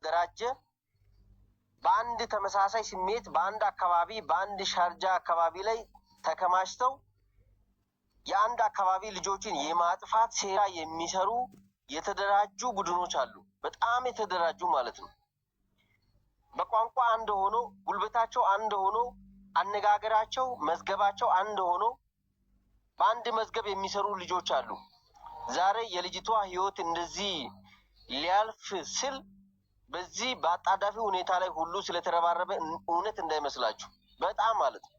የተደራጀ፣ በአንድ ተመሳሳይ ስሜት በአንድ አካባቢ፣ በአንድ ሻርጃ አካባቢ ላይ ተከማችተው የአንድ አካባቢ ልጆችን የማጥፋት ሴራ የሚሰሩ የተደራጁ ቡድኖች አሉ። በጣም የተደራጁ ማለት ነው። በቋንቋ አንድ ሆኖ፣ ጉልበታቸው አንድ ሆኖ፣ አነጋገራቸው፣ መዝገባቸው አንድ ሆኖ በአንድ መዝገብ የሚሰሩ ልጆች አሉ። ዛሬ የልጅቷ ህይወት እንደዚህ ሊያልፍ ስል በዚህ በአጣዳፊ ሁኔታ ላይ ሁሉ ስለተረባረበ እውነት እንዳይመስላችሁ፣ በጣም ማለት ነው።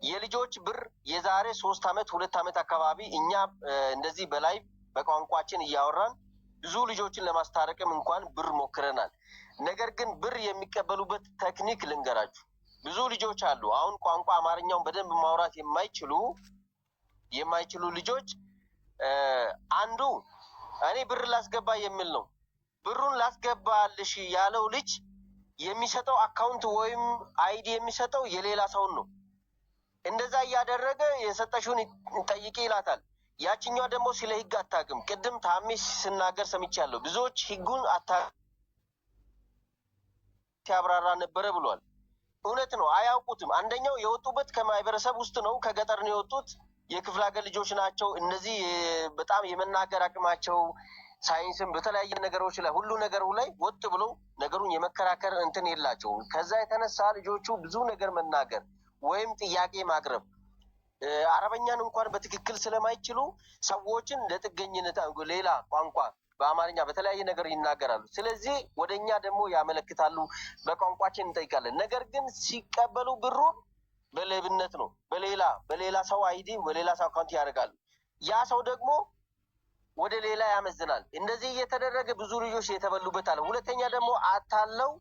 የልጆች ብር የዛሬ 3 ዓመት፣ 2 ዓመት አካባቢ እኛ እንደዚህ በላይ በቋንቋችን እያወራን ብዙ ልጆችን ለማስታረቅም እንኳን ብር ሞክረናል። ነገር ግን ብር የሚቀበሉበት ቴክኒክ ልንገራችሁ። ብዙ ልጆች አሉ፣ አሁን ቋንቋ አማርኛውን በደንብ ማውራት የማይችሉ ልጆች። አንዱ እኔ ብር ላስገባ የሚል ነው። ብሩን ላስገባልሽ ያለው ልጅ የሚሰጠው account ወይም ID የሚሰጠው የሌላ ሰውን ነው። እንደዛ እያደረገ የሰጠሽውን ጠይቂ ይላታል። ያችኛዋ ደግሞ ስለ ህግ አታውቅም። ቅድም ታሜ ስናገር ሰምቻለሁ። ብዙዎች ህጉን አታ ሲያብራራ ነበረ ብሏል። እውነት ነው፣ አያውቁትም። አንደኛው የወጡበት ከማህበረሰብ ውስጥ ነው፣ ከገጠር ነው የወጡት። የክፍለ ሀገር ልጆች ናቸው። እነዚህ በጣም የመናገር አቅማቸው ሳይንስም በተለያየ ነገሮች ላይ ሁሉ ነገሩ ላይ ወጥ ብሎ ነገሩን የመከራከር እንትን የላቸውም። ከዛ የተነሳ ልጆቹ ብዙ ነገር መናገር ወይም ጥያቄ ማቅረብ፣ አረበኛን እንኳን በትክክል ስለማይችሉ ሰዎችን ለጥገኝነት ሌላ ቋንቋ በአማርኛ በተለያየ ነገር ይናገራሉ። ስለዚህ ወደ እኛ ደግሞ ያመለክታሉ፣ በቋንቋችን እንጠይቃለን። ነገር ግን ሲቀበሉ ብሩን በሌብነት ነው። በሌላ ሰው ID፣ በሌላ ሰው account ያደርጋሉ። ያ ሰው ደግሞ ወደ ሌላ ያመዝናል። እንደዚህ እየተደረገ ብዙ ልጆች የተበሉበት አለ። ሁለተኛ ደግሞ አታለው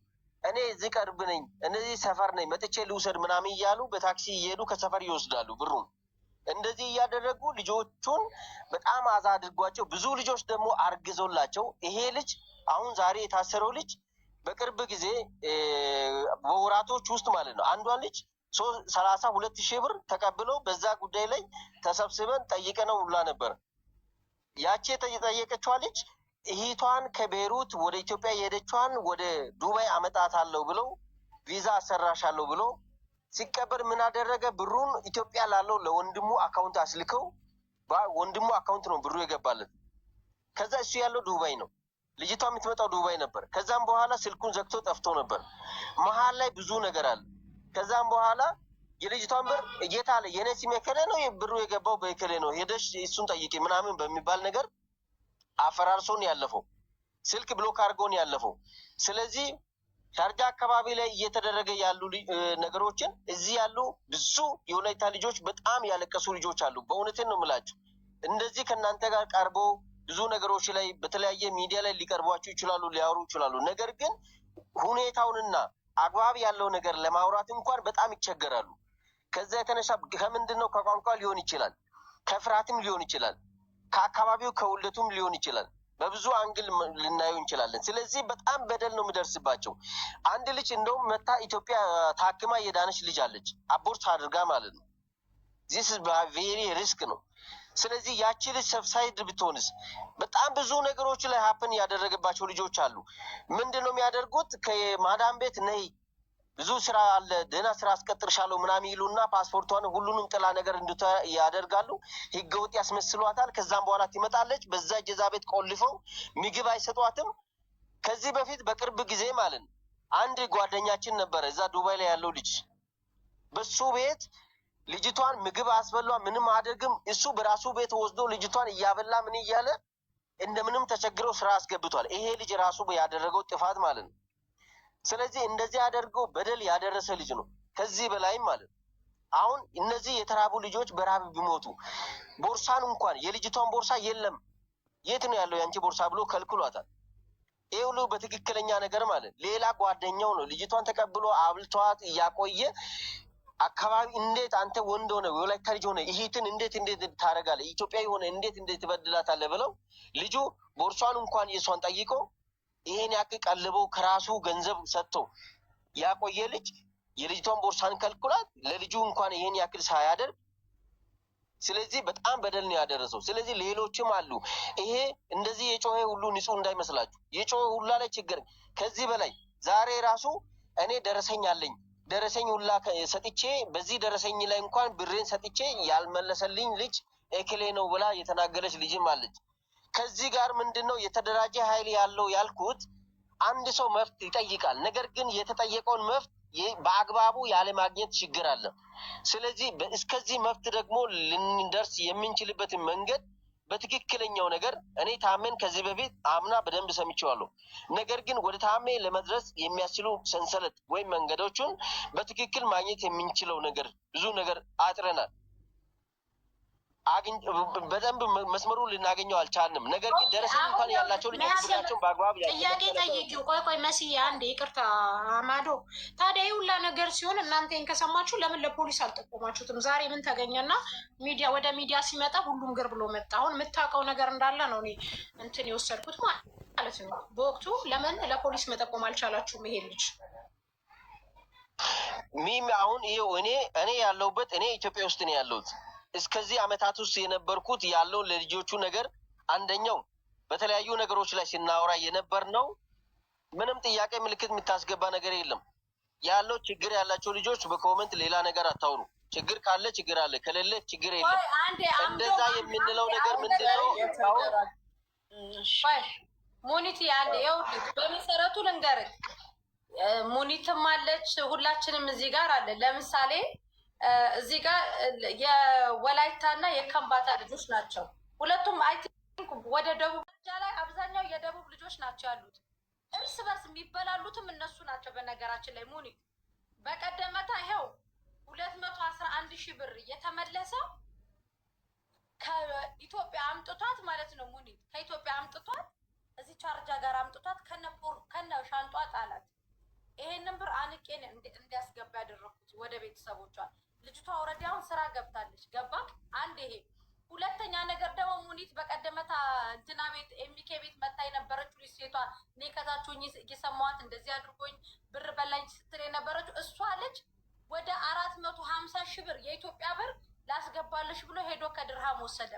እኔ እዚህ ቅርብ ነኝ፣ እነዚህ ሰፈር ነኝ፣ መጥቼ ልውሰድ ምናምን እያሉ በታክሲ እየሄዱ ከሰፈር ይወስዳሉ ብሩን። እንደዚህ እያደረጉ ልጆቹን በጣም አዛ አድርጓቸው ብዙ ልጆች ደግሞ አርግዞላቸው፣ ይሄ ልጅ አሁን ዛሬ የታሰረው ልጅ በቅርብ ጊዜ በወራቶች ውስጥ ማለት ነው አንዷን ልጅ 32,000 ብር ተቀብለው በዛ ጉዳይ ላይ ተሰብስበን ጠይቀነው ሁላ ነበር። ያቺ የጠየቀችዋ ልጅ እህቷን ከቤይሩት ወደ ኢትዮጵያ የሄደችዋን ወደ ዱባይ አመጣታለሁ ብለው ቪዛ አሰራሻለሁ ብሎ ሲቀበል ምን አደረገ? ብሩን ኢትዮጵያ ላለው ለወንድሙ account አስልከው ወንድሙ account ነው ብሩ የገባለት። ከዛ እሱ ያለው ዱባይ ነው። ልጅቷ የምትመጣው ዱባይ ነበር። ከዛም በኋላ ስልኩን ዘግቶ ጠፍቶ ነበር። መሀል ላይ ብዙ ነገር አለ። ከዛም በኋላ የልጅቷን ብር የት አለ፣ የኔ ስም የከሌ ነው፣ ብሩ የገባው በከሌ ነው፣ ሄደሽ እሱን ጠይቂ ምናምን በሚባል ነገር አፈራርሶን ያለፈው፣ ስልክ block አድርጎን ያለፈው። ስለዚህ ሻርጃ አካባቢ ላይ እየተደረገ ያሉ ነገሮችን እዚህ ያሉ ብዙ የወላይታ ልጆች በጣም ያለቀሱ ልጆች አሉ። በእውነቴን ነው የምላችሁ። እንደዚህ ከእናንተ ጋር ቀርቦ ብዙ ነገሮች ላይ በተለያየ ሚዲያ ላይ ሊቀርቧቸው ይችላሉ፣ ሊያወሩ ይችላሉ። ነገር ግን ሁኔታውንና አግባብ ያለው ነገር ለማውራት እንኳን በጣም ይቸገራሉ። ከዛ የተነሳ ከምንድን ነው፣ ከቋንቋ ሊሆን ይችላል፣ ከፍርሃትም ሊሆን ይችላል፣ ከአካባቢው ከውልደቱም ሊሆን ይችላል። በብዙ angle ልናየው እንችላለን። ስለዚህ በጣም በደል ነው የሚደርስባቸው። አንድ ልጅ እንደውም መታ ኢትዮጵያ ታክማ የዳነች ልጅ አለች፣ abort አድርጋ ማለት ነው። This very risk ነው። ስለዚህ ያቺ ልጅ suicide ብትሆንስ? በጣም ብዙ ነገሮች ላይ happen ያደረገባቸው ልጆች አሉ። ምንድን ነው የሚያደርጉት? ከማዳም ቤት ነይ፣ ብዙ ስራ አለ፣ ደህና ስራ አስቀጥርሻለሁ ምናምን ይሉና ፓስፖርቷን ሁሉንም ጥላ ነገር እንድታ ያደርጋሉ። ህገወጥ ያስመስሏታል። ከዛም በኋላ ትመጣለች። በዛ ጀዛ ቤት ቆልፈው ምግብ አይሰጧትም። ከዚህ በፊት በቅርብ ጊዜ ማለት ነው አንድ ጓደኛችን ነበረ እዛ ዱባይ ላይ ያለው ልጅ፣ በሱ ቤት ልጅቷን ምግብ አስበሏ፣ ምንም አደርግም። እሱ በራሱ ቤት ወስዶ ልጅቷን እያበላ ምን እያለ እንደምንም ተቸግረው ስራ አስገብቷል። ይሄ ልጅ ራሱ ያደረገው ጥፋት ማለት ነው። ስለዚህ እንደዚህ አደርገው በደል ያደረሰ ልጅ ነው። ከዚህ በላይም ማለት ነው። አሁን እነዚህ የተራቡ ልጆች በረሃብ ቢሞቱ፣ ቦርሳን እንኳን የልጅቷን ቦርሳ የለም፣ የት ነው ያለው የአንቺ ቦርሳ ብሎ ከልክሏታል። ይህ ሁሉ በትክክለኛ ነገር ማለት ሌላ ጓደኛው ነው ልጅቷን ተቀብሎ አብልቷት እያቆየ አካባቢ እንዴት አንተ ወንድ ሆነ፣ ወላይታ ልጅ ሆነ ይሄትን እንዴት እንዴት ታደርጋለህ? ኢትዮጵያዊ ሆነ እንዴት እንዴት ትበድላታለህ? ብለው ልጁ ቦርሷን እንኳን የእሷን ጠይቆ ይሄን ያክል ቀልበው ከራሱ ገንዘብ ሰጥቶ ያቆየ ልጅ የልጅቷን ቦርሳን ከልክሏት ለልጁ እንኳን ይሄን ያክል ሳያደርግ፣ ስለዚህ በጣም በደል ነው ያደረሰው። ስለዚህ ሌሎችም አሉ። ይሄ እንደዚህ የጮኸ ሁሉ ንጹህ እንዳይመስላችሁ። የጮኸ ሁላ ላይ ችግር ከዚህ በላይ ዛሬ ራሱ እኔ ደረሰኝ አለኝ። ደረሰኝ ሁላ ሰጥቼ በዚህ ደረሰኝ ላይ እንኳን ብሬን ሰጥቼ ያልመለሰልኝ ልጅ ኤክሌ ነው ብላ የተናገረች ልጅም አለች። ከዚህ ጋር ምንድን ነው የተደራጀ ኃይል ያለው ያልኩት፣ አንድ ሰው መብት ይጠይቃል። ነገር ግን የተጠየቀውን መብት በአግባቡ ያለማግኘት ችግር አለ። ስለዚህ እስከዚህ መብት ደግሞ ልንደርስ የምንችልበትን መንገድ በትክክለኛው ነገር እኔ ታሜን ከዚህ በፊት አምና በደንብ ሰምቼዋለሁ። ነገር ግን ወደ ታሜ ለመድረስ የሚያስችሉ ሰንሰለት ወይም መንገዶቹን በትክክል ማግኘት የምንችለው ነገር ብዙ ነገር አጥረናል። በደንብ መስመሩን ልናገኘው አልቻልንም። ነገር ግን ደረሰኝ እንኳን ያላቸው ልጆች ብራቸውን በአግባብ ጥያቄ ጠይቂው። ቆይ ቆይ መስዬ አንዴ ይቅርታ አማዶ፣ ታዲያ ይህ ሁላ ነገር ሲሆን እናንተ ይሄን ከሰማችሁ ለምን ለፖሊስ አልጠቆማችሁትም? ዛሬ ምን ተገኘና ሚዲያ ወደ ሚዲያ ሲመጣ ሁሉም ግር ብሎ መጣ። አሁን የምታውቀው ነገር እንዳለ ነው እኔ እንትን የወሰድኩት ማለት ነው። በወቅቱ ለምን ለፖሊስ መጠቆም አልቻላችሁም? ይሄ ልጅ ሚም አሁን ይኸው እኔ ያለሁበት እኔ ኢትዮጵያ ውስጥ ነው ያለሁት። እስከዚህ አመታት ውስጥ የነበርኩት ያለውን ለልጆቹ ነገር አንደኛው በተለያዩ ነገሮች ላይ ስናወራ የነበር ነው። ምንም ጥያቄ ምልክት የምታስገባ ነገር የለም። ያለው ችግር ያላቸው ልጆች በ comment ሌላ ነገር አታውሩ። ችግር ካለ ችግር አለ፣ ከሌለ ችግር የለም። እንደዛ የምንለው ነገር ምንድን ነው? ሙኒት አንዴ ይኸውልህ፣ በመሰረቱ ልንገርህ፣ ሙኒትም አለች፣ ሁላችንም እዚህ ጋር አለ። ለምሳሌ እዚህ ጋር የወላይታና የከምባታ ልጆች ናቸው ሁለቱም። I think ወደ ደቡብ ላይ አብዛኛው የደቡብ ልጆች ናቸው ያሉት። እርስ በርስ የሚበላሉትም እነሱ ናቸው። በነገራችን ላይ ሙኒት በቀደመታ ይኸው 211,000 ብር የተመለሰው ከኢትዮጵያ አምጥቷት ማለት ነው። ሙኒት ከኢትዮጵያ አምጥቷት እዚህ ቻርጃ ጋር አምጥቷት ከነ ሻንጧ ጣላት። ይሄንን ብር አንቄን እንዲያስገባ ያደረኩት ወደ ቤተሰቦቿ። ልጅቷ already አሁን ስራ ገብታለች። ገባ አንድ ይሄ። ሁለተኛ ነገር ደግሞ ሙኒት በቀደመታ እንትና ቤት ኤሚኬ ቤት መታ የነበረችው ልጅ ሴቷ፣ እኔ ከታች ሆኜ እየሰማኋት እንደዚህ አድርጎኝ ብር በላኝ ስትል የነበረችው እሷ ልጅ ወደ 450,000 ብር የኢትዮጵያ ብር ላስገባልሽ ብሎ ሄዶ ከድርሃም ወሰደ።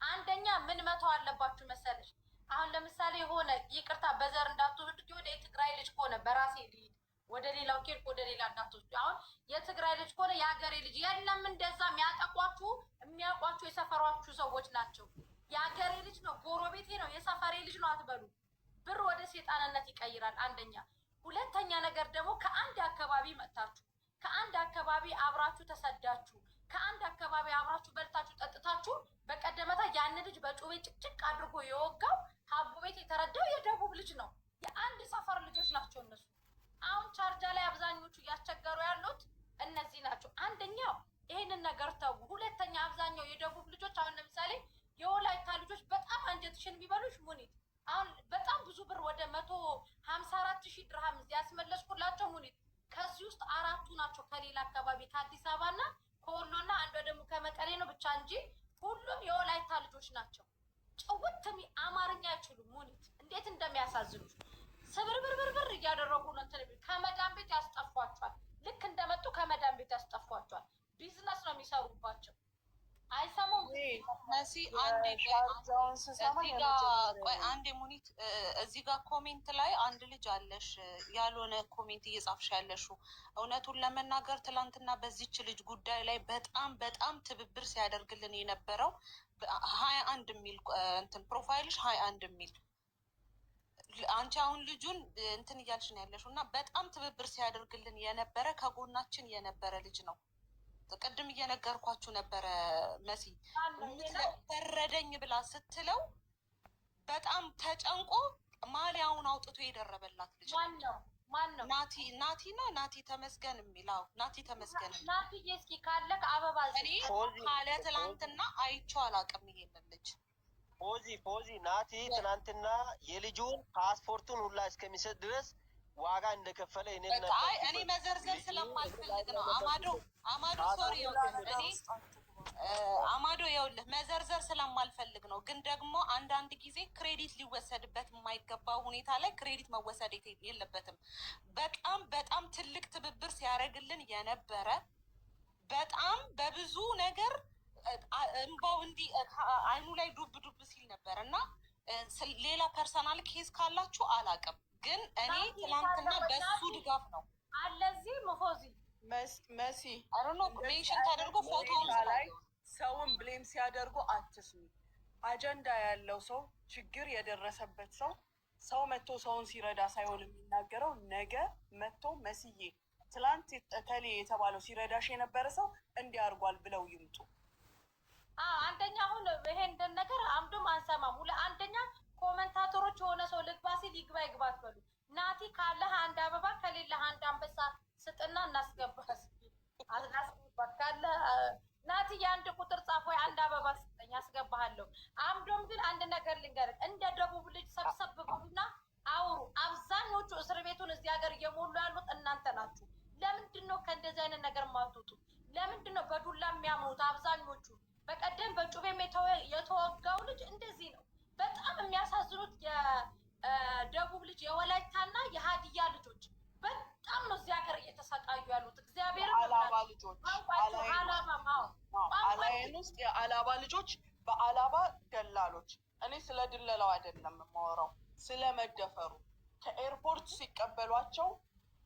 አንደኛ ምን መተው አለባችሁ መሰለሽ? አሁን ለምሳሌ የሆነ ይቅርታ በዘር እንዳትወስዱት፣ የሆነ የትግራይ ልጅ ከሆነ በራሴ ልሂድ፣ ወደ ሌላው ኬድኩ ወደ ሌላ እንዳትወስዱ። አሁን የትግራይ ልጅ ከሆነ የሀገሬ ልጅ የለም፣ እንደዛ የሚያጠቋችሁ የሚያውቋችሁ የሰፈሯችሁ ሰዎች ናቸው። የሀገሬ ልጅ ነው፣ ጎረቤቴ ነው፣ የሰፈሬ ልጅ ነው አትበሉ። ብር ወደ ሴጣንነት ይቀይራል። አንደኛ። ሁለተኛ ነገር ደግሞ ከአንድ አካባቢ መጥታችሁ፣ ከአንድ አካባቢ አብራችሁ ተሰዳችሁ፣ ከአንድ አካባቢ አብራችሁ በልታችሁ ጠጥታችሁ፣ በቀደመታ ያን ልጅ በጩቤ ጭቅጭቅ አድርጎ የወጋው ሀቡ ቤት የተረዳው የደቡብ ልጅ ነው። የአንድ ሰፈር ልጆች ናቸው እነሱ። አሁን ቻርጃ ላይ አብዛኞቹ እያስቸገሩ ያሉት እነዚህ ናቸው። አንደኛው ይሄንን ነገር ተዉ። ሁለተኛ አብዛኛው የደቡብ ልጆች፣ አሁን ለምሳሌ የወላይታ ልጆች በጣም አንጀትሽን የሚበሉሽ ሙኒት፣ አሁን በጣም ብዙ ብር ወደ 154,000 ድርሃም ያስመለስኩላቸው ሙኒት፣ ከዚህ ውስጥ አራቱ ናቸው ከሌላ አካባቢ ከአዲስ አበባና ከወሎና አንዷ ደግሞ ከመቀሌ ነው ብቻ እንጂ ሁሉም የወላይታ ልጆች ናቸው። ጭውት አማርኛ አይችሉም ሙኒት፣ እንዴት እንደሚያሳዝኑ ስብርብርብርብር እያደረጉ ነው። እንትን ከመዳን ቤት ያስጠፏቸዋል። ልክ እንደመጡ ከመዳን ቤት ያስጠፏቸዋል። ቢዝነስ ነው የሚሰሩባቸው። አይሰሙም። መሲ አንዴ እዚህ ጋ ቆይ አንዴ ሙኒት፣ እዚህ ጋር comment ላይ አንድ ልጅ አለሽ ያልሆነ comment እየጻፍሽ ያለሽው። እውነቱን ለመናገር ትላንትና በዚች ልጅ ጉዳይ ላይ በጣም በጣም ትብብር ሲያደርግልን የነበረው 21 የሚል እንትን profile ሽ 21 የሚል አንቺ አሁን ልጁን እንትን እያልሽ ነው ያለሽው እና በጣም ትብብር ሲያደርግልን የነበረ ከጎናችን የነበረ ልጅ ነው። ቅድም እየነገርኳችሁ ነበረ መሲ በረደኝ ብላ ስትለው በጣም ተጨንቆ ማሊያውን አውጥቶ የደረበላት ልጅ ነው። ናቲ ናቲ ነው ናቲ ተመስገን የሚለው ናቲ ተመስገን። ናቲዬ እስኪ ካለክ አበባ እኔ ካለ ትላንትና አይቼው አላውቅም ይሄንን ልጅ። ፎዚ ፎዚ ናቲ ትናንትና የልጁን ፓስፖርቱን ሁላ እስከሚሰጥ ድረስ ዋጋ እንደከፈለ እኔ እኔ መዘርዘር ስለማልፈልግ ነው። አማዶ አማዶ sorry፣ እኔ አማዶ ይኸውልህ መዘርዘር ስለማልፈልግ ነው። ግን ደግሞ አንዳንድ ጊዜ credit ሊወሰድበት የማይገባው ሁኔታ ላይ credit መወሰድ የለበትም። በጣም በጣም ትልቅ ትብብር ሲያደርግልን የነበረ በጣም በብዙ ነገር እንባው እንዲህ አይኑ ላይ ዱብ ዱብ ሲል ነበር እና ሌላ personal case ካላችሁ አላውቅም። ግን እኔ ትላንትና በሱ ድጋፍ ነው አለዚህ መፎዚ መሲ I don't know mention ተደርጎ ፎቶውን ላይ ሰውን blame ሲያደርጉ አትስሚ። አጀንዳ ያለው ሰው፣ ችግር የደረሰበት ሰው፣ ሰው መጥቶ ሰውን ሲረዳ ሳይሆን የሚናገረው፣ ነገ መጥቶ መስዬ ትላንት እከሌ የተባለው ሲረዳሽ የነበረ ሰው እንዲህ አድርጓል ብለው ይምጡ። አንደኛ አሁን ይሄ እንደን ነገር አምዶም አንሰማም። አንደኛ commentator ኦች የሆነ ሰው ልግባ ሲል ይግባ ይግባ አትበሉ። ናቲ ካለህ አንድ አበባ ከሌለህ አንድ አንበሳ ስጥና እናስገባ። አስገባ ካለ ናቲ የአንድ ቁጥር ጻፍ ወይ አንድ አበባ ስጠኝ አስገባሃለሁ። አምዶም ግን አንድ ነገር ልንገርህ፣ እንደ ደቡብ ልጅ ሰብሰብ በሉና አውሩ። አብዛኞቹ እስር ቤቱን እዚህ ሀገር እየሞሉ ያሉት እናንተ ናችሁ። ለምንድን ነው ከእንደዚህ አይነት ነገር ማትወጡ? ለምንድን ነው በዱላ የሚያምኑት አብዛኞቹ? በቀደም በጩቤም የተወጋው ልጅ እንደዚህ ነው። በጣም የሚያሳዝኑት የደቡብ ልጅ የወላይታና የሀዲያ ልጆች በጣም ነው እዚህ ሀገር እየተሰቃዩ ያሉት። እግዚአብሔር አላባ ልጆች አላይን ውስጥ የአላባ ልጆች በአላባ ደላሎች። እኔ ስለ ድለላው አይደለም የማወራው፣ ስለ መደፈሩ። ከኤርፖርት ሲቀበሏቸው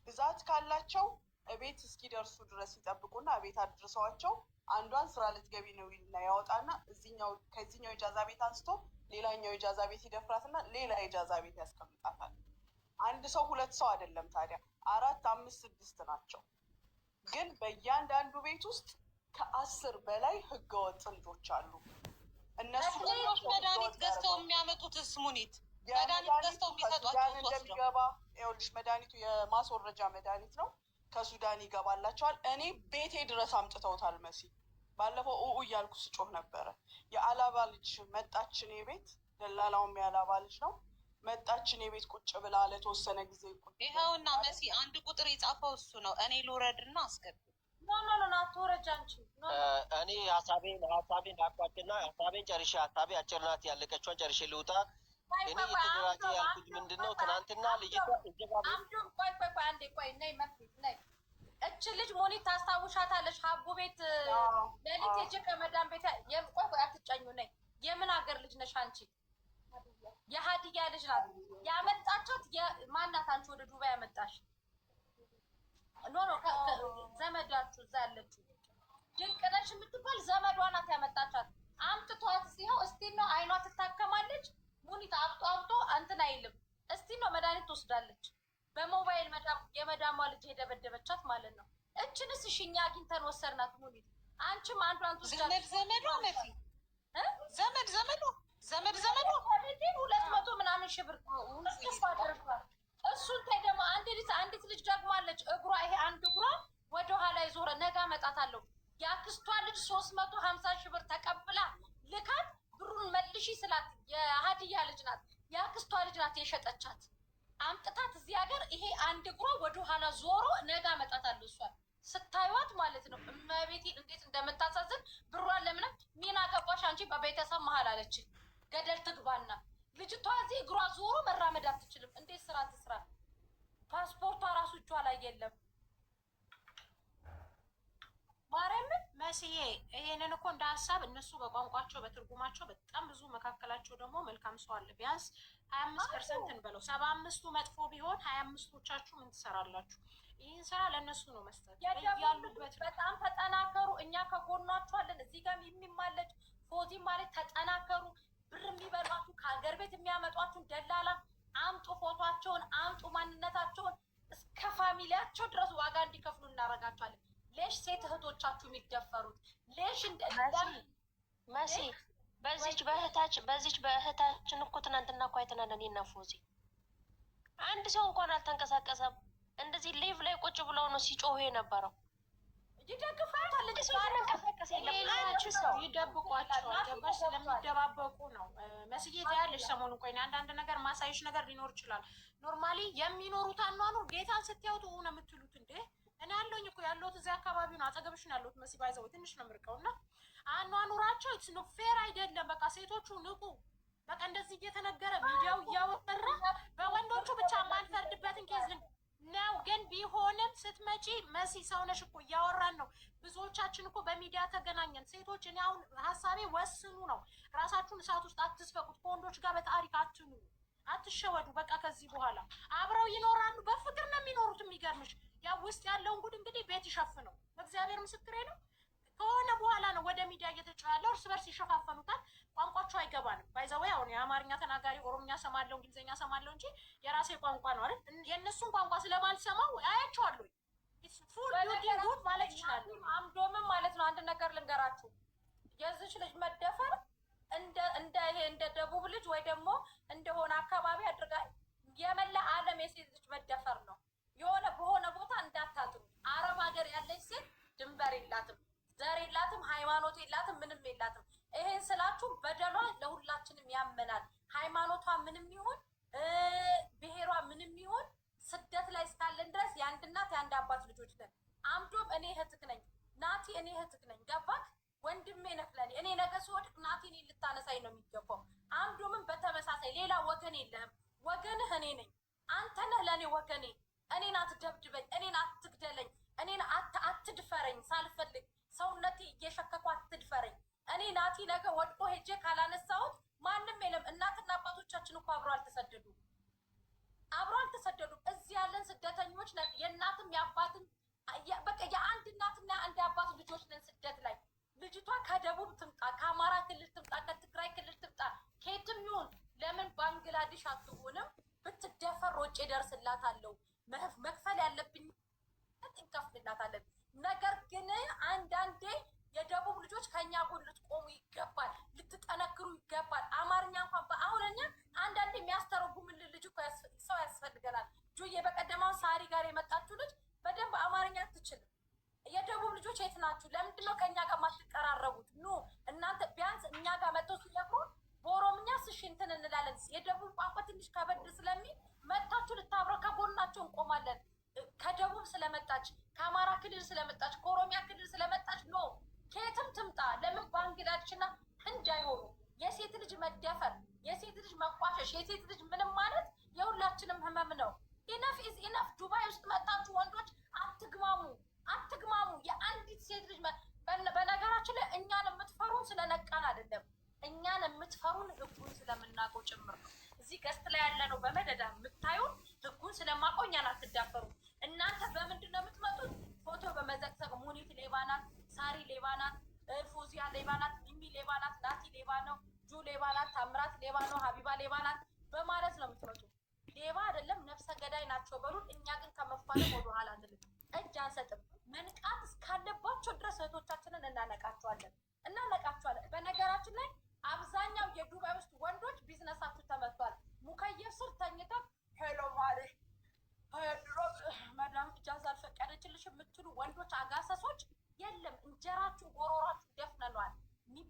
ብዛት ካላቸው እቤት እስኪደርሱ ድረስ ይጠብቁና እቤት አድርሰዋቸው አንዷን ስራ ልትገቢ ነው ይልና ያወጣና እዚኛው ከዚህኛው ኢጃዛ ቤት አንስቶ ሌላኛው ኢጃዛ ቤት ይደፍራትና ሌላ ኢጃዛ ቤት ያስቀምጣታል። አንድ ሰው ሁለት ሰው አይደለም ታዲያ፣ 4፣ 5፣ 6 ናቸው። ግን በእያንዳንዱ ቤት ውስጥ ከ10 በላይ ህገወጥ ልጆች አሉ። እነሱ መድኃኒት ገዝተው የሚያመጡት ሙኒት መድኃኒት ገዝተው የሚሰጧቸው እንደሚገባ ይኸውልሽ፣ መድኃኒቱ የማስወረጃ መድኃኒት ነው። ከሱዳን ይገባላቸዋል። እኔ ቤቴ ድረስ አምጥተውታል። መሲ ባለፈው ኡኡ እያልኩ ስጮህ ነበረ። የአላባ ልጅ መጣች እኔ ቤት፣ ደላላውም የአላባ ልጅ ነው። መጣች እኔ ቤት ቁጭ ብላ ለተወሰነ ጊዜ ቁጭ። ይኸውና መሲ አንድ ቁጥር የጻፈው እሱ ነው። እኔ ልውረድና አስገቢ። No no no አትወረጅ አንቺ። እኔ ሀሳቤን ላቋጭና ሀሳቤን ጨርሼ፣ ሀሳቤ አጭር ናት፣ ያለቀችዋን ጨርሼ ልውጣ። እኔ የተደራጀ ያልኩት ምንድን ነው፣ ትናንትና ልጅቷ አምዶም ቆይ ቆይ ቆይ አንዴ ቆይ፣ ነይ መክሊት ነይ። እች ልጅ ሞኒት ታስታውሻታለሽ? ሀቡ ቤት ሌሊት ሄጄ ከመዳን ቤት ቆይ ቆይ አትጫኙ ነይ። የምን ሀገር ልጅ ነሽ አንቺ? የሀዲያ ልጅ ናት ያመጣቻት። ማናት አንቺ ወደ ዱባይ ያመጣሽ? No no ዘመዳችሁ እዛ ያለችው ድንቅነሽ የምትባል ዘመዷ ናት ያመጣቻት። አምጥቷት ሲኸው እስቲ ነው አይኗ ትታከማለች። ሙኒት አብጦ አብጦ እንትን አይልም። እስቲ ነው መድኃኒት ትወስዳለች። በሞባይል የመዳሟ ልጅ የደበደበቻት ማለት ነው። እችንስ እሺ እኛ አግኝተን ወሰድናት። ሙኒት አንቺም አንዷን ትወስዳለች። ዘመድ ዘመዷ መሲ ዘመድ ዘመዷ ዘመድ ዘመዷ 200 ምናምን ሺህ ብር እጥፍ አድርጓል። እሱን ተይ ደግሞ አንዲት ልጅ ደግሞ አለች። እግሯ ይሄ አንድ እግሯ ወደ ኋላ የዞረ ነገ አመጣታለሁ። የአክስቷ ልጅ 350 ሺህ ብር ተቀብላ ልካት ብሩን መልሺ ስላት የሀዲያ ልጅ ናት፣ የአክስቷ ልጅ ናት የሸጠቻት። አምጥታት እዚህ ሀገር ይሄ አንድ እግሯ ወደ ኋላ ዞሮ ነገ አመጣታለሁ። እሷን ስታዩዋት ማለት ነው እመቤቴን እንዴት እንደምታሳዝን። ብሯን ለምንም ሚና ገባሽ አንቺ በቤተሰብ መሀል አለች። ገደል ትግባና ልጅቷ እዚህ እግሯ ዞሮ መራመድ አትችልም። እንዴት ስራ ትስራ? ፓስፖርቷ ራሱ እጇ ላይ የለም። ማርያምን መስዬ ይሄንን እኮ እንደ ሀሳብ እነሱ በቋንቋቸው በትርጉማቸው በጣም ብዙ መካከላቸው ደግሞ መልካም ሰው አለ። ቢያንስ 25% እንበለው፣ 75ቱ መጥፎ ቢሆን 25ቶቻችሁ ምን ትሰራላችሁ? ይህን ስራ ለእነሱ ነው መስጠት። ያሉበት በጣም ተጠናከሩ። እኛ ከጎኗችኋለን። እዚህ ጋር የሚማለች ፎዚ ማለት ተጠናከሩ። ብር የሚበሏችሁ ከሀገር ቤት የሚያመጧችሁን ደላላ አምጡ፣ ፎቷቸውን አምጡ፣ ማንነታቸውን እስከ family ያቸው ድረስ ዋጋ እንዲከፍሉ እናደርጋቸዋለን። ليش ሴት እህቶቻችሁ የሚደፈሩት ليش መሲ በዚች በእህታችን እኮ ትናንትና እኮ አይተናል። እኔና ፎዚ አንድ ሰው እንኳን አልተንቀሳቀሰም። እንደዚህ live ላይ ቁጭ ብለው ነው ሲጮሁ የነበረው። ይደግፋታል። ሰው የተንቀሳቀሰ የለም። አንድ ሰው ይደብቋቸዋል። ገባሽ? ስለሚደባበቁ ነው። መስዬ ትያለሽ ሰሞኑን። ቆይ አንዳንድ ነገር ማሳየሽ ነገር ሊኖር ይችላል። Normally የሚኖሩት አኗኗር ጌታን ስትያዩት ነው የምትሉት። እንዴ እኔ ያለሁኝ እኮ ያለሁት እዚያ አካባቢ ነው፣ አጠገብሽ ነው ያለሁት። መሲ ባይዘው ትንሽ ነው የምርቀው እና አኗኗራቸው it's no fair አይደለም። በቃ ሴቶቹ ንቁ። በቃ እንደዚህ እየተነገረ ሚዲያው እያወራ በወንዶቹ ብቻ የማንፈርድበትን case ነው። ግን ቢሆንም ስትመጪ መሲ ሰውነሽ እኮ እያወራን ነው። ብዙዎቻችን እኮ በሚዲያ ተገናኘን። ሴቶች እኔ አሁን ሀሳቤ ወስኑ ነው። ራሳችሁን እሳት ውስጥ አትስፈቁት። ከወንዶች ጋር በታሪክ አትኑ። አትሸወዱ። በቃ ከዚህ በኋላ አብረው ይኖራሉ። በፍቅር ነው የሚኖሩት። የሚገርምሽ ያው ውስጥ ያለውን ጉድ እንግዲህ ቤት ይሸፍነው። እግዚአብሔር ምስክሬ ነው። ከሆነ በኋላ ነው ወደ ሚዲያ እየተጮኸ ያለው። እርስ በርስ ይሸፋፈኑታል። ቋንቋቸው አይገባንም። By the way አሁን የአማርኛ ተናጋሪ ኦሮምኛ ሰማለሁ፣ እንግሊዝኛ ሰማለሁ እንጂ የራሴ ቋንቋ ነው አይደል? የእነሱን ቋንቋ ስለማልሰማው አያቸዋለሁ። Full building ጉድ ማለት ይችላሉ። አምዶምም ማለት ነው። አንድ ነገር ልንገራችሁ፣ የዚች ልጅ መደፈር እንደ ይሄ እንደ ደቡብ ልጅ ወይ ደግሞ እንደሆነ አካባቢ አድርጋ የመላ ዓለም የሴት ልጅ መደፈር ነው። የሆነ በሆነ ቦታ እንዳታጥሩ። አረብ ሀገር ያለች ሴት ድንበር የላትም፣ ዘር የላትም፣ ሃይማኖት የላትም፣ ምንም የላትም። ይሄን ስላችሁ በደሏ ለሁላችንም ያመናል። ሃይማኖቷ ምንም ይሁን ብሔሯ ምንም ይሁን ስደት ላይ እስካለን ድረስ የአንድ እናት የአንድ አባት ልጆች ነን። አምዶም እኔ እህትክ ነኝ፣ ናቲ እኔ እህትክ ነኝ። ገባክ? ወንድሜ ነህ ለኔ። እኔ ነገ ስወድቅ ናቲ እኔን ልታነሳኝ ነው የሚገባው። አምዶምም በተመሳሳይ ሌላ ወገን የለህም። ወገንህ እኔ ነኝ። አንተ ነህ ለእኔ ወገኔ። እኔን አትደብድበኝ፣ እኔን አትግደለኝ፣ እኔን አትድፈረኝ። ሳልፈልግ ሰውነቴ እየሸከኩ አትድፈረኝ። እኔ ናቲ ነገ ወድቆ ሄጄ ካላነሳሁት ማንም የለም። እናትና አባቶቻችን እኮ አብሮ አልተሰደዱም፣ አብሮ አልተሰደዱም። እዚህ ያለን ስደተኞች ነን። የእናትም የአባትም በቃ የአንድ እናትና የአንድ አባት ልጆች ነን ስደት ላይ። ልጅቷ ከደቡብ ትምጣ፣ ከአማራ ክልል ትምጣ፣ ከትግራይ ክልል ትምጣ፣ ከየትም ይሁን ለምን ባንግላዴሽ አትሆንም? ብትደፈር ሮጬ ደርስላታለሁ። መክፈል ያለብኝ እንከፍልላታለን። ነገር ግን አንዳንዴ የደቡብ ልጆች ከኛ ጎን ልትቆሙ ይገባል፣ ልትጠነክሩ ይገባል። አማርኛ እንኳን በአሁን እኛ አንዳንዴ የሚያስተረጉምልን ልጅ እኮ ሰው ያስፈልገናል። ጁዬ በቀደማውን ሳሪ ጋር የመጣችው ልጅ በደንብ አማርኛ አትችልም። የደቡብ ልጆች የት ናችሁ? ለምንድን ነው ከእኛ ጋር ማትቀራረቡት? ኑ እናንተ ቢያንስ እኛ ጋር መጥተው ሲነግሩ በኦሮምኛ ስሽ እንትን እንላለን። የደቡብ ቋንቋ ትንሽ ከበድ ስለሚል መጥታችሁ ልታብረ ከጎናቸው እንቆማለን። ከደቡብ ስለመጣች፣ ከአማራ ክልል ስለመጣች፣ ከኦሮሚያ ክልል ስለመጣች no ከየትም ትምጣ ለምን ባንግላዴሽና ህንድ አይሆኑ? የሴት ልጅ መደፈር፣ የሴት ልጅ መቋሸሽ፣ የሴት ልጅ ምንም ማለት የሁላችንም ህመም ነው። Enough is enough። ዱባይ ውስጥ መጣችሁ ወንዶች አትግማሙ፣ አትግማሙ። የአንዲት ሴት ልጅ በነገራችን ላይ እኛን የምትፈሩን ስለነቃን አይደለም፣ እኛን የምትፈሩን ህጉን ስለምናውቀው ጭምር ነው። እዚህ guest ላይ ያለ ነው በመደዳ የምታዩን ህጉን ስለማውቀው እኛን አትዳፈሩ። እናንተ በምንድን ነው የምትመጡት? ፎቶ በመዘቅዘቅ ሙኒት ሌባ ናት፣ ሳሪ ሌባ ናት፣ ፎዚያ ሌባ ናት፣ ሚሚ ሌባ ናት፣ ናቲ ሌባ ነው፣ ጁ ሌባ ናት፣ ታምራት ሌባ ነው፣ ሀቢባ ሌባ ናት በማለት ነው የምትመጡት። ሌባ አይደለም ነፍሰ ገዳይ ናቸው በሉን። እኛ ግን ከመፋለም ወደ ኋላ አንልም፣ እጅ አንሰጥም። መንቃት እስካለባቸው ድረስ እህቶቻችንን እናነቃቸዋለን እናነቃቸዋለን። በነገራችን ላይ አብዛኛው የዱባይ ውስጥ ወንዶች ቢዝነሳችሁ ተመቷል። مكيف ስር ተኝተው hello ማሪ ድሮ መዳም إجازة አልፈቀደችልሽ የምትሉ ወንዶች አጋሰሶች የለም፣ እንጀራችሁ ጎሮሯችሁ ደፍነኗል።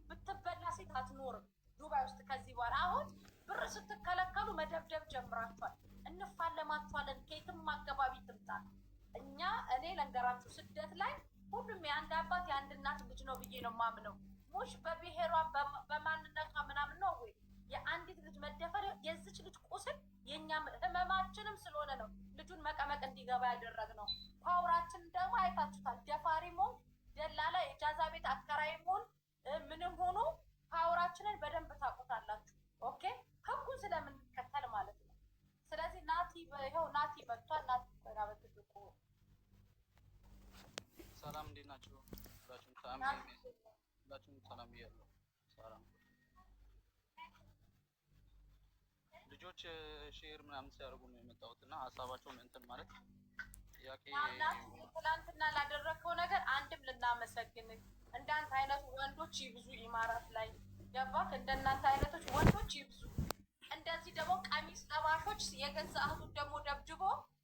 ብትበላ ሴት አትኖርም ዱባይ ውስጥ ከዚህ በኋላ። አሁን ብር ስትከለከሉ መደብደብ ጀምራችኋል። እንፋለማችኋለን። ከየትም አካባቢ ትምጣ። እኛ እኔ ለንገራችሁ ስደት ላይ ሁሉም የአንድ አባት የአንድ እናት ልጅ ነው ብዬ ነው ማምነው። ሙሽ በብሔሯ በማንነቷ ምናምን ነው ወይ የአንዲት ልጅ መደፈር የዚች ልጅ ቁስል የእኛም ህመማችንም ስለሆነ ነው ልጁን መቀመቅ እንዲገባ ያደረግነው። Power ኣችን ደግሞ አይታችሁታል። ደፋሪ መሆን፣ ደላላ፣ የ إجازة ቤት አከራይ መሆን ምንም ሆኖ power ኣችንን በደንብ ታውቁታላችሁ። Okay ህጉን ስለምንከተል ማለት ነው። ስለዚህ ናቲ ይኸው ናቲ መጥቷል። ናቲ በትልቁ ሰላም እንዴት ናችሁ? ሁላችሁም ሰላም ሁላችሁም ሰላም ብያለሁ። ሰላም ልጆች share ምናምን ሲያደርጉ ነው የመጣሁት እና ሀሳባቸውን እንትን ማለት ጥያቄ ትናንትና ላደረግከው ነገር አንድም ልናመሰግን እንዳንተ አይነቱ ወንዶች ይብዙ ኢማራት ላይ ገባክ? እንደናንተ አይነቶች ወንዶች ይብዙ። እንደዚህ ደግሞ ቀሚስ ለባሾች የገዛ እህቱን ደግሞ ደብድቦ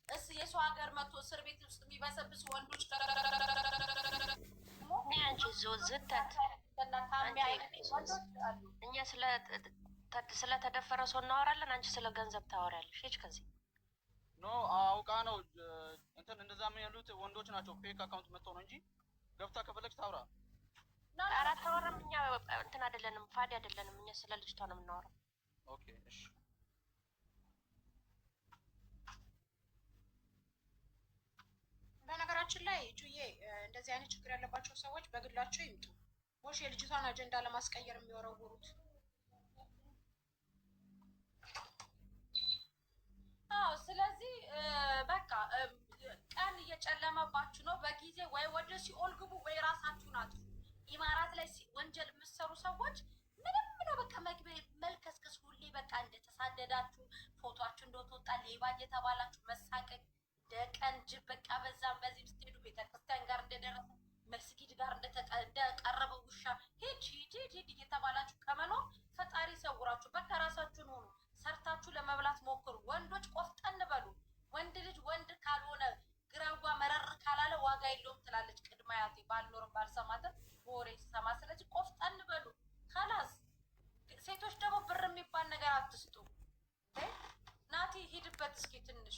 እስ የሰው ሀገር መጥቶ እስር ቤት ውስጥ የሚበሰብስ ወንዶች አንቺ ዝተት እኛ ስለተደፈረ ሰው እናወራለን፣ አንቺ ስለ ገንዘብ ታወሪያለሽ። ሂጅ ከዚህ No አውቃ ነው እንትን እንደዛ ያሉት ወንዶች ናቸው። Fake account መጥተው ነው እንጂ ገብታ ከፈለግሽ ታውራ። ኧረ አታወራም። እኛ እንትን አይደለንም፣ ፋዲ አይደለንም። እኛ ስለ ልጅቷ ነው የምናወራው። Okay እሺ። በነገራችን ላይ ጁዬ እንደዚህ አይነት ችግር ያለባቸው ሰዎች በግላቸው ይምጡ። ሞሽ የልጅቷን አጀንዳ ለማስቀየር የሚወረውሩት አዎ፣ ስለዚህ በቃ ቀን እየጨለመባችሁ ነው። በጊዜ ወይ ወደ ሲኦል ግቡ ወይ ራሳችሁን አጥፉ። ኢማራት ላይ ወንጀል የምትሰሩ ሰዎች ምንም ነው በቃ መግቢያ መልከስከስ፣ ሁሌ በቃ እንደተሳደዳችሁ ፎቶአችሁ እንደተወጣ ሌባ እየተባላችሁ መሳቀቅ፣ እንደ ቀን ጅብ በቃ በዛም በዚህም ስትሄዱ ቤተክርስቲያን ጋር እንደደረሰ መስጊድ ጋር እንደቀረበ ውሻ ሂድ ሂድ ሂድ ሂድ እየተባላችሁ ከመኖር ፈጣሪ ይሰውራችሁ። በቃ ራሳችሁን ሆኑ፣ ሰርታችሁ ለመብላት ሞክሩ። ወንዶች ቆፍጠን በሉ። ወንድ ልጅ ወንድ ካልሆነ ግራዋ መረር ካላለ ዋጋ የለውም ትላለች ቅድመ አያቴ። ባልኖርም ባልሰማትም በወሬ ስሰማ። ስለዚህ ቆፍጠን በሉ خلاص። ሴቶች ደግሞ ብር የሚባል ነገር አትስጡ። ናቲ ሂድበት እስኪ ትንሽ።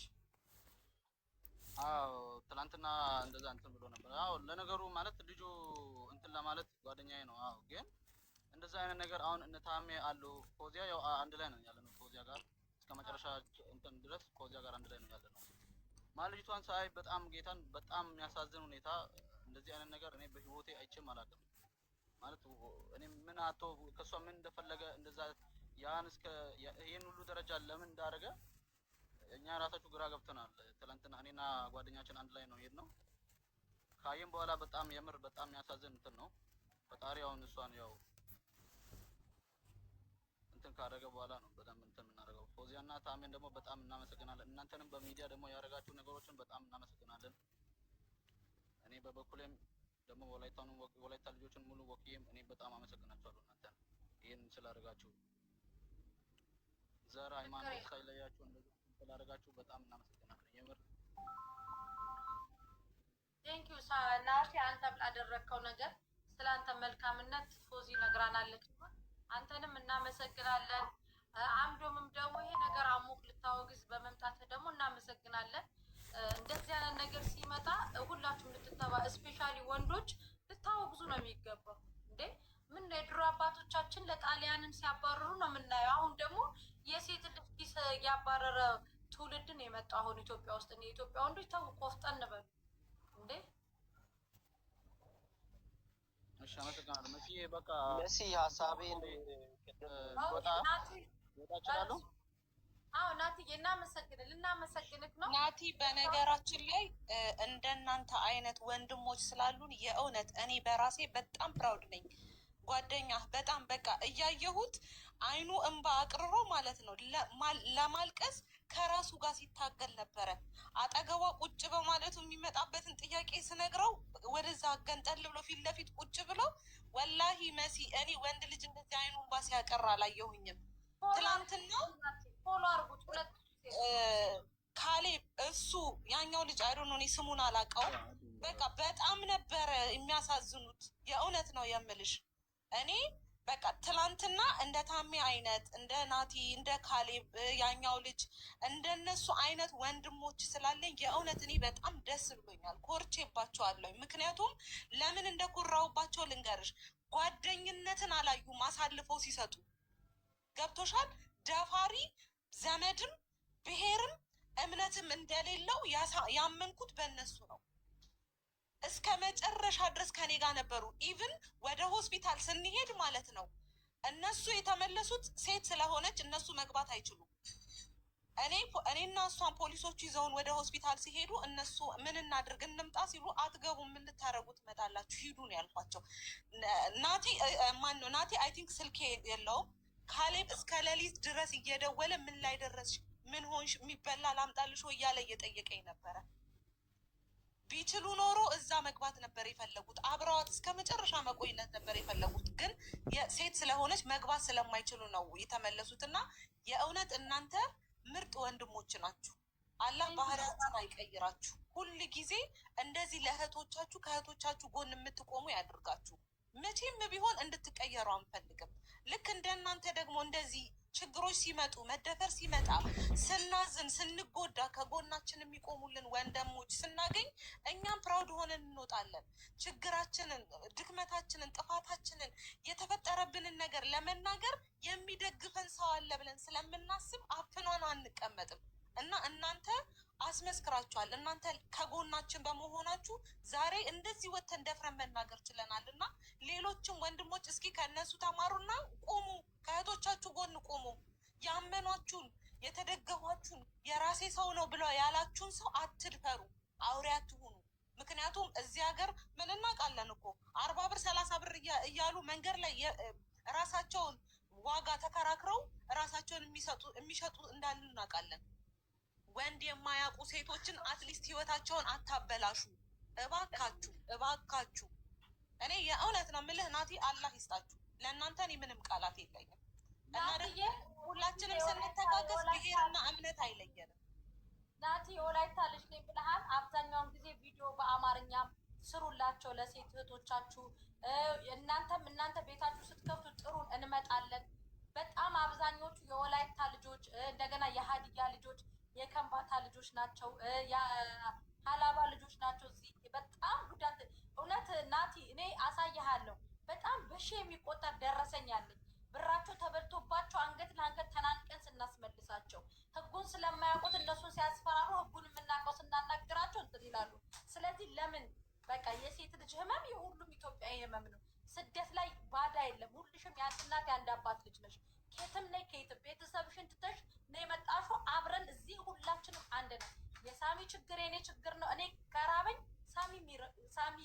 አዎ፣ ትላንትና እንደዛ እንትን ብሎ ነበር። አዎ፣ ለነገሩ ማለት ልጁ እንትን ለማለት ጓደኛዬ ነው። አዎ፣ ግን እንደዛ አይነት ነገር አሁን እነ ታሜ አሉ፣ ፎዚያ ያው አንድ ላይ ነው ያለነው፣ ፎዚያ ጋር እስከ መጨረሻ እንትን ድረስ ፎዚያ ጋር አንድ ላይ ነው ያለነው። ማለት ልጅቷን ሳይ በጣም ጌታን በጣም የሚያሳዝን ሁኔታ እንደዚህ አይነት ነገር እኔ በህይወቴ አይቼም አላውቅም። ማለት እኔ ምን አቶ ከእሷ ምን እንደፈለገ እንደዛ ያን እስከ ይሄን ሁሉ ደረጃ ለምን እንዳደረገ እኛ ራሳችሁ ግራ ገብተናል። ትላንትና እኔና ጓደኛችን አንድ ላይ ነው የሄድነው። ካየን በኋላ በጣም የምር በጣም የሚያሳዝን እንትን ነው። ፈጣሪ አሁን እሷን ያው እንትን ካደረገ በኋላ ነው በደንብ እንትን የምናደርገው። ፎዚያና ታሜን ደግሞ በጣም እናመሰግናለን። እናንተንም በሚዲያ ደግሞ ያደረጋችሁ ነገሮችን በጣም እናመሰግናለን። እኔ በበኩሌም ደግሞ ወላይታን ወላይታ ልጆችን ሙሉ ወክዬም እኔ በጣም አመሰግናችኋለሁ እናንተን ይህን ስላደረጋችሁ፣ ዘር ሃይማኖት ሳይለያችሁ እንደዚህ ስላደረጋችሁ በጣም እናመሰግናለን። የምር። Thank you ናቲ፣ አንተ ላደረግከው ነገር ስለ አንተ መልካምነት ፎዚ ነግራናለች። አንተንም እናመሰግናለን። አምዶምም ደግሞ ይሄ ነገር አሙቅ ልታወግዝ በመምጣት ደግሞ እናመሰግናለን። እንደዚህ አይነት ነገር ሲመጣ ሁላችሁም ልትተባ especially ወንዶች ልታወግዙ ነው የሚገባው። እንዴ ምን የድሮ አባቶቻችን ለጣሊያንን ሲያባረሩ ነው የምናየው። አሁን ደግሞ የሴት ልጅ ኪስ ያባረረ ትውልድን የመጣው አሁን ኢትዮጵያ ውስጥ። የኢትዮጵያ ወንዶች ተው፣ ቆፍጠን በሉ እንዴ። እሺ፣ አመሰግናለሁ መሲ። በቃ መሲ፣ ሀሳቤን ወጣ ወጣ እችላለሁ። አዎ ናትዬ፣ እናመሰግን ልናመሰግንክ ነው። ናቲ፣ በነገራችን ላይ እንደናንተ አይነት ወንድሞች ስላሉን የእውነት እኔ በራሴ በጣም proud ነኝ። ጓደኛ በጣም በቃ እያየሁት አይኑ እንባ አቅርሮ ማለት ነው ለማልቀስ ከራሱ ጋር ሲታገል ነበረ። አጠገቧ ቁጭ በማለቱ የሚመጣበትን ጥያቄ ስነግረው ወደዛ ገንጠል ብሎ ፊት ለፊት ቁጭ ብሎ፣ ወላሂ መሲ፣ እኔ ወንድ ልጅ እንደዚህ አይኑ እንባ ሲያቀር አላየሁኝም። ትላንትና follow አድርጉት ሁለት ካሌብ፣ እሱ ያኛው ልጅ I don't know፣ እኔ ስሙን አላውቀውም። በቃ በጣም ነበረ የሚያሳዝኑት። የእውነት ነው የምልሽ። እኔ በቃ ትላንትና እንደ ታሜ አይነት፣ እንደ ናቲ፣ እንደ ካሌብ፣ ያኛው ልጅ፣ እንደነሱ አይነት ወንድሞች ስላለኝ የእውነት እኔ በጣም ደስ ብሎኛል። ኮርቼባቸዋለሁ። ምክንያቱም ለምን እንደኮራሁባቸው ልንገርሽ። ጓደኝነትን አላዩም አሳልፈው ሲሰጡ፣ ገብቶሻል። ደፋሪ ዘመድም ብሔርም እምነትም እንደሌለው ያመንኩት በእነሱ ነው። እስከ መጨረሻ ድረስ ከኔ ጋር ነበሩ። Even ወደ ሆስፒታል ስንሄድ ማለት ነው፣ እነሱ የተመለሱት ሴት ስለሆነች እነሱ መግባት አይችሉም። እኔና እሷን ፖሊሶቹ ይዘውን ወደ ሆስፒታል ሲሄዱ እነሱ ምን እናድርግ እንምጣ ሲሉ አትገቡም፣ ምን ልታደርጉ ትመጣላችሁ? ሂዱ ነው ያልኳቸው። ናቲ፣ ማን ነው፣ ናቲ I think ስልክ የለውም። ካሌብ እስከ ሌሊት ድረስ እየደወለ ምን ላይ ደረስሽ፣ ምን ሆንሽ፣ የሚበላ ላምጣልሽ ወይ እያለ እየጠየቀኝ ነበረ። ቢችሉ ኖሮ እዛ መግባት ነበር የፈለጉት። አብረዋት እስከ መጨረሻ መቆየት ነበር የፈለጉት። ግን ሴት ስለሆነች መግባት ስለማይችሉ ነው የተመለሱት። እና የእውነት እናንተ ምርጥ ወንድሞች ናችሁ። አላህ ባህሪያችሁን አይቀይራችሁ። ሁል ጊዜ እንደዚህ ለእህቶቻችሁ ከእህቶቻችሁ ጎን የምትቆሙ ያድርጋችሁ። መቼም ቢሆን እንድትቀየሩ አንፈልግም። ልክ እንደናንተ ደግሞ እንደዚህ ችግሮች ሲመጡ፣ መደፈር ሲመጣ፣ ስናዝን፣ ስንጎዳ ከጎናችን የሚቆሙልን ወንድሞች ስናገኝ እኛም proud ሆነን እንወጣለን። ችግራችንን፣ ድክመታችንን፣ ጥፋታችንን፣ የተፈጠረብንን ነገር ለመናገር የሚደግፈን ሰው አለ ብለን ስለምናስብ አፍኗን አንቀመጥም እና እናንተ አስመስክራችኋል። እናንተ ከጎናችን በመሆናችሁ ዛሬ እንደዚህ ወጥተን ደፍረን መናገር ችለናል። እና ሌሎችም ወንድሞች እስኪ ከእነሱ ተማሩና ቁሙ፣ ከእህቶቻችሁ ጎን ቁሙ። ያመኗችሁን የተደገፏችሁን የራሴ ሰው ነው ብሎ ያላችሁን ሰው አትድፈሩ፣ አውሬ አትሁኑ። ምክንያቱም እዚህ ሀገር ምን እናውቃለን እኮ 40 ብር 30 ብር እያሉ መንገድ ላይ ራሳቸውን ዋጋ ተከራክረው ራሳቸውን የሚሸጡ እንዳሉ እናውቃለን። ወንድ የማያውቁ ሴቶችን at least ህይወታቸውን አታበላሹ። እባካችሁ እባካችሁ። እኔ የእውነት ነው የምልህ ናቲ፣ አላህ ይስጣችሁ። ለእናንተ እኔ ምንም ቃላት የለኝም። እና ደግሞ ሁላችንም ስንተጋገዝ ብሔርና እምነት አይለየንም። ናቲ፣ የወላይታ ልጅ ነኝ ብለሃል። አብዛኛውን ጊዜ ቪዲዮ በአማርኛም ስሩላቸው ለሴት እህቶቻችሁ። እናንተም እናንተ ቤታችሁ ስትከፍቱ ጥሩን፣ እንመጣለን። በጣም አብዛኞቹ የወላይታ ልጆች፣ እንደገና የሀዲያ ልጆች፣ የከምባታ ልጆች ናቸው፣ የሀላባ ልጆች ናቸው። እዚህ በጣም ጉዳት እውነት ናቲ፣ እኔ አሳይሃለሁ። በጣም በሺ የሚቆጠር ደረሰኝ አለኝ። ብራቸው ተበልቶባቸው አንገት ለአንገት ተናንቀን ስናስመልሳቸው ህጉን ስለማያውቁት እነሱን ሲያስፈራሩ ህጉን የምናውቀው ስናናግራቸው እንትን ይላሉ። ስለዚህ ለምን በቃ የሴት ልጅ ህመም የሁሉም ኢትዮጵያዊ ህመም ነው። ስደት ላይ ባዳ የለም። ሁልሽም የአንድ እናት የአንድ አባት ልጅ ነሽ። ከየትም ነይ ከየትም ቤተሰብሽን ትተሽ ነው የመጣሽው። አብረን እዚህ ሁላችንም አንድ ነን። የሳሚ ችግር የኔ ችግር ነው። እኔ ከራበኝ ሳሚ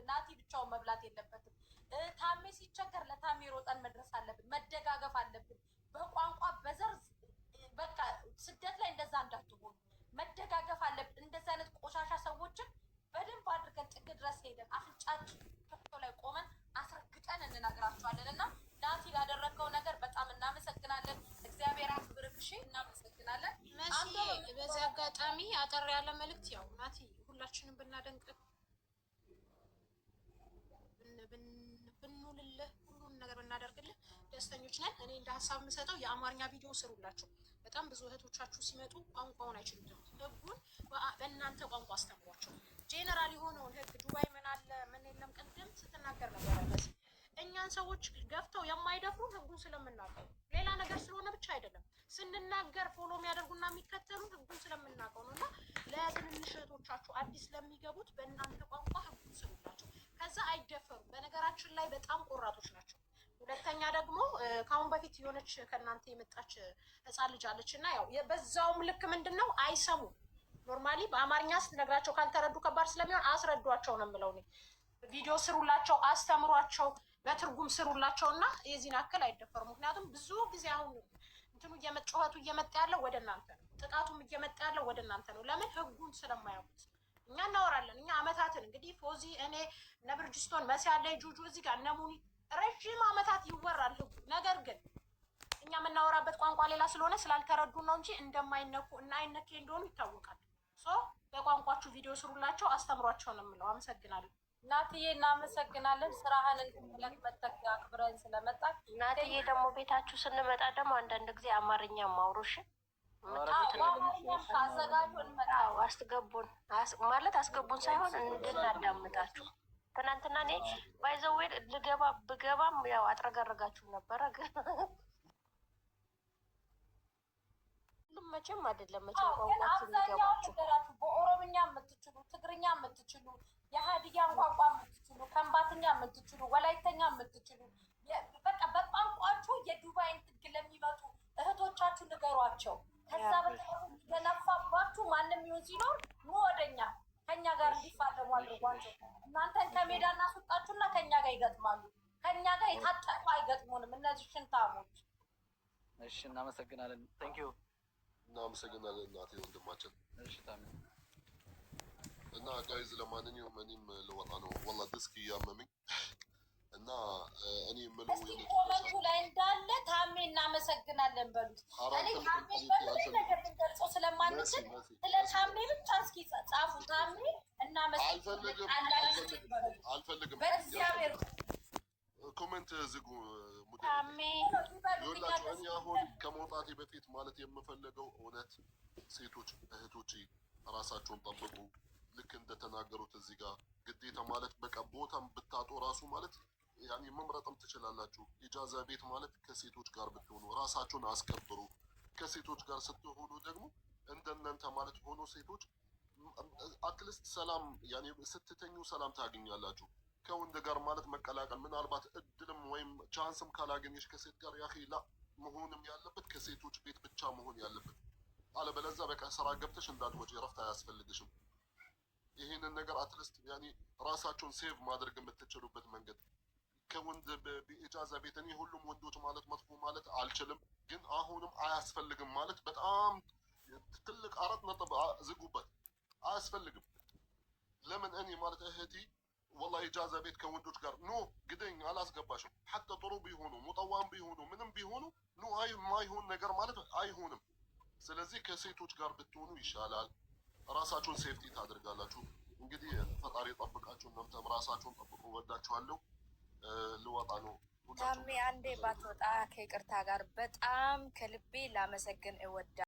ናቲ ብቻውን መብላት የለበትም። ታሜ ሲቸገር ለታሜ ሮጠን መድረስ አለብን። መደጋገፍ አለብን። በቋንቋ በዘር በቃ ስደት ላይ እንደዛ እንዳትሆኑ መደጋገፍ አለብን። እንደዚ አይነት ቆሻሻ ሰዎችን በደንብ አድርገን ጥግ ድረስ ሄደን አፍንጫቸው ላይ ቆመን አስረግጠን እንነግራቸዋለን። እና ናቲ፣ ላደረገው ነገር በጣም እናመሰግናለን። እግዚአብሔር አክብርክ። እሺ፣ እናመሰግናለን። መሲ፣ በዚህ አጋጣሚ አጠር ያለ መልእክት፣ ያው ናቲ ሁላችንም ብናደንቅ ብንውልልህ ሁሉን ነገር ብናደርግልህ ደስተኞች ነን። እኔ እንደ ሀሳብ የምሰጠው የአማርኛ ቪዲዮ ስሩላቸው። በጣም ብዙ እህቶቻችሁ ሲመጡ ቋንቋውን አይችሉትም። ህጉን በእናንተ ቋንቋ አስተምሯቸው። ጄኔራል የሆነውን ህግ ዱባይ ምን አለ ምን የለም ቅድም ስትናገር ነበረ መሲ። እኛን ሰዎች ገፍተው የማይደፍሩን ህጉን ስለምናውቀው፣ ሌላ ነገር ስለሆነ ብቻ አይደለም። ስንናገር follow የሚያደርጉና የሚከተሉን ህጉን ስለምናውቀው ነው። እና ለትንንሽ እህቶቻችሁ አዲስ ለሚገቡት በእናንተ ቋንቋ ህጉን ስሩላቸው። ከዛ አይደፈሩም። በነገራችን ላይ በጣም ቆራጦች ናቸው። ሁለተኛ ደግሞ ከአሁን በፊት የሆነች ከእናንተ የመጣች ህፃን ልጅ አለች እና ያው በዛውም ልክ ምንድን ነው አይሰሙም። Normally በአማርኛ ስትነግራቸው ካልተረዱ ከባድ ስለሚሆን አስረዷቸው ነው የምለው እኔ። ቪዲዮ ስሩላቸው፣ አስተምሯቸው፣ በትርጉም ስሩላቸው እና የዚህን ያክል አይደፈሩም። ምክንያቱም ብዙ ጊዜ አሁን እንትኑ ጩኸቱ እየመጣ ያለው ወደ እናንተ ነው። ጥቃቱም እየመጣ ያለው ወደ እናንተ ነው። ለምን? ህጉን ስለማያውቁት። እኛ እናወራለን። እኛ አመታትን እንግዲህ ፎዚ፣ እኔ፣ እነ ብርጅስቶን፣ መሲ ያለ ጁጁ፣ እዚህ ጋር እነ ሙኒ ረዥም አመታት ይወራል ህጉ። ነገር ግን እኛ የምናወራበት ቋንቋ ሌላ ስለሆነ ስላልተረዱ ነው እንጂ እንደማይነኩ እና አይነኬ እንደሆኑ ይታወቃል። So በቋንቋችሁ ቪዲዮ ስሩላቸው፣ አስተምሯቸው ነው የምለው። አመሰግናለሁ። ናትዬ፣ እናመሰግናለን። ስራህን እንድትለቅ መተህ አክብረን ስለመጣህ። ናትዬ፣ ደግሞ ቤታችሁ ስንመጣ ደግሞ አንዳንድ ጊዜ አማርኛ ማውሩሽ። አዘጋጁ፣ እንመጣለን። አስገቡን ማለት አስገቡን ሳይሆን እንድናዳምጣችሁ። ትናንትና እኔ by the way ልገባ ብገባም ያው አጥረገረጋችሁ ነበረ፣ ግን ሁሉም መቼም አይደለም መቼም ግን ቋንቋችሁ አብዛኛውን የሚገባችሁ ነገራችሁ በኦሮምኛ የምትችሉ፣ ትግርኛ የምትችሉ፣ የሀዲያን ቋንቋ የምትችሉ፣ ከምባትኛ የምትችሉ፣ ወላይተኛ የምትችሉ በቃ በቋንቋችሁ የዱባይን ህግ ለሚመጡ እህቶቻችሁ ንገሯቸው። ከዛ በተረፈ የሚገነፋባችሁ ማንም ይሁን ሲኖር ኑ ወደኛ ከኛ ጋር እንዲፋለሙ አድርጓቸው። እናንተን ከሜዳ እናስወጣችሁና ከኛ ጋር ይገጥማሉ። ከኛ ጋር የታጠቁ አይገጥሙንም እነዚህ ሽንታሞች። እሺ፣ እናመሰግናለን። Thank you። እናመሰግናለን እናቴ ወንድማችን። እሺ ታሚ። እና guys፣ ለማንኛውም እኔም ልወጣ ነው፣ ወላ ዲስክ እያመመኝ እና እኔ የምለው እስኪ comment ኡ ላይ እንዳለ ታሜ እናመሰግናለን በሉት። እኔ ታሜ በምንም ነገር ልንገልጸው ስለማንችል ስለ ታሜ ብቻ እስኪ ጻፉ። ታሜ እናመሰግናለን አላችሁ በሉት። አልፈልግም። በእግዚአብሔር Comment ዝጉ። ሙድ ታሜ ይኸውላችሁ፣ እኔ አሁን ከመውጣቴ በፊት ማለት የምፈልገው እውነት ሴቶች እህቶቼ ራሳቸውን ጠብቁ። ልክ እንደተናገሩት እዚህ ጋር ግዴታ ማለት በቃ ቦታም ብታጡ ራሱ ማለት ያኔ መምረጥም ትችላላችሁ። ኢጃዛ ቤት ማለት ከሴቶች ጋር ብትሆኑ ራሳቸውን አስከብሩ። ከሴቶች ጋር ስትሆኑ ደግሞ እንደናንተ ማለት ሆኖ ሴቶች at least ሰላም ያኔ ስትተኙ ሰላም ታገኛላችሁ። ከወንድ ጋር ማለት መቀላቀል ምናልባት እድልም ወይም chance ም ካላገኘሽ ከሴት ጋር ያኺ ላ መሆንም ያለበት ከሴቶች ቤት ብቻ መሆን ያለበት። አለበለዚያ በቃ ስራ ገብተሽ እንዳትወጪ፣ እረፍት አያስፈልግሽም። ይህንን ነገር at least يعني ራሳቸውን save ማድረግ የምትችሉበት መንገድ ከወንድ በ إجازة ቤት፣ እኔ ሁሉም ወንዶች ማለት መጥፎ ማለት አልችልም፣ ግን አሁንም አያስፈልግም ማለት በጣም ትልቅ 4 ነጥብ ዝጉበት። አያስፈልግም። ለምን እኔ ማለት እህቴ والله إجازة ቤት ከወንዶች ጋር no ግደኝ አላስገባሽም። حتى ጥሩ ቢሆኑ مطوع ም ቢሆኑ ምንም ቢሆኑ no አይ ማይሆን ነገር ማለት አይሆንም። ስለዚህ ከሴቶች ጋር ብትሆኑ ይሻላል። ራሳችሁን safety ታደርጋላችሁ። እንግዲህ ፈጣሪ ጠብቃችሁ፣ እናንተም ራሳችሁን ጠብቁ። ወዳችኋለሁ። ልወጣ ነው። ሁላችሁም ታሜ አንዴ ባትወጣ ከይቅርታ ጋር በጣም ከልቤ ላመሰግን እወዳለሁ።